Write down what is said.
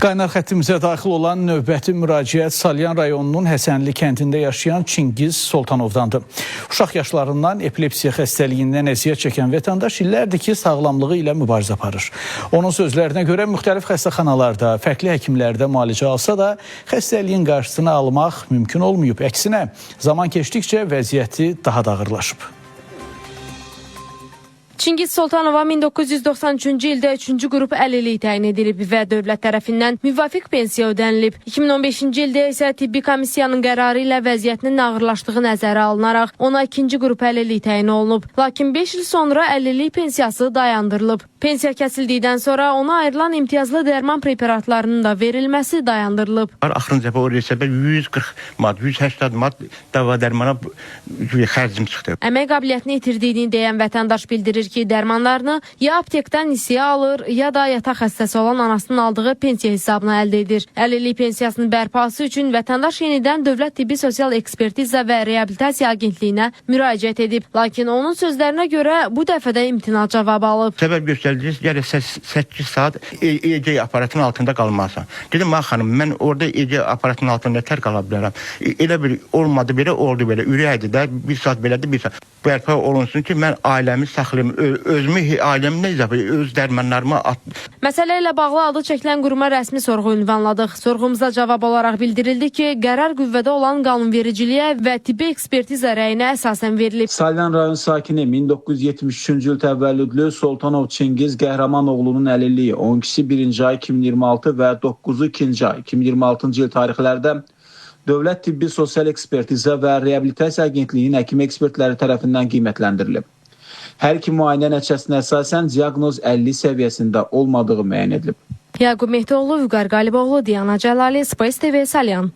Qaynar xəttimizə daxil olan növbəti müraciət Salyan rayonunun Həsənli kəndində yaşayan Çingiz Soltanovdandır. Uşaq yaşlarından epilepsiya xəstəliyindən əziyyət çəkən vətəndaş illərdir ki, sağlamlığı ilə mübarizə aparır. Onun sözlərinə görə müxtəlif xəstəxanalarda, fərqli həkimlərdə müalicə alsa da, xəstəliyin qarşısını almaq mümkün olmayıb. Əksinə, zaman keçdikcə vəziyyəti daha da ağırlaşıb. Çingiz Soltanova 1993-cü ildə 3-cü qrup əlillik təyin edilib və dövlət tərəfindən müvafiq pensiya ödənilib. 2015-ci ildə isə tibbi komissiyanın qərarı ilə vəziyyətinin ağırlaşdığı nəzərə alınaraq ona 2-ci qrup əlillik təyin olunub. Lakin 5 il sonra əlillik pensiyası dayandırılıb. Pensiya kəsildikdən sonra ona ayrılan imtiyazlı dərman preparatlarının da verilməsi dayandırılıb. Axırıncı dəfə o resepə 140 manat, 180 manat dava dərmana xərcim çıxdı. Əmək qabiliyyətini itirdiyini deyən vətəndaş bildirir ki, dərmanlarını ya aptekdən nisiyə alır, ya da yataq xəstəsi olan anasının aldığı pensiya hesabına əldə edir. Əlillik pensiyasının bərpası üçün vətəndaş yenidən Dövlət Tibbi Sosial Ekspertiza və Reabilitasiya Agentliyinə müraciət edib. Lakin onun sözlərinə görə bu dəfə də imtina cavabı alıb. Səbəb göstərdiniz, gərək 8 saat EEG aparatının altında qalmalısan. Dedim, "Ay xanım, mən orada EEG aparatının altında nətər qala bilərəm?" Elə bir olmadı belə, oldu belə. Ürəkdir də, bir saat belədir, bir saat. Bərpa olunsun ki, mən ailəmi saxlayım, özümü, ailəmi nə izah öz dərmanlarımı at. Məsələ ilə bağlı adı çəkilən quruma rəsmi sorğu ünvanladıq. Sorğumuza cavab olaraq bildirildi ki, qərar qüvvədə olan qanunvericiliyə və tibbi ekspertiza rəyinə əsasən verilib. Salyan rayon sakini 1973-cü il təvəllüdlü Soltanov Çingiz Qəhrəmanoğlunun əlilliyi 12-si 1-ci ay 2026 və 9-u 2-ci ay 2026-cı il tarixlərdə Dövlət Tibbi Sosial Ekspertiza və Reabilitasiya Agentliyinin həkim ekspertləri tərəfindən qiymətləndirilib. Hər iki müayinə nəticəsinə əsasən diaqnoz 50 səviyyəsində olmadığı müəyyən edilib. Yaqub Mehdioğlu, Vüqar Qaliboğlu, Diana Cəlali, Space TV, Salyan.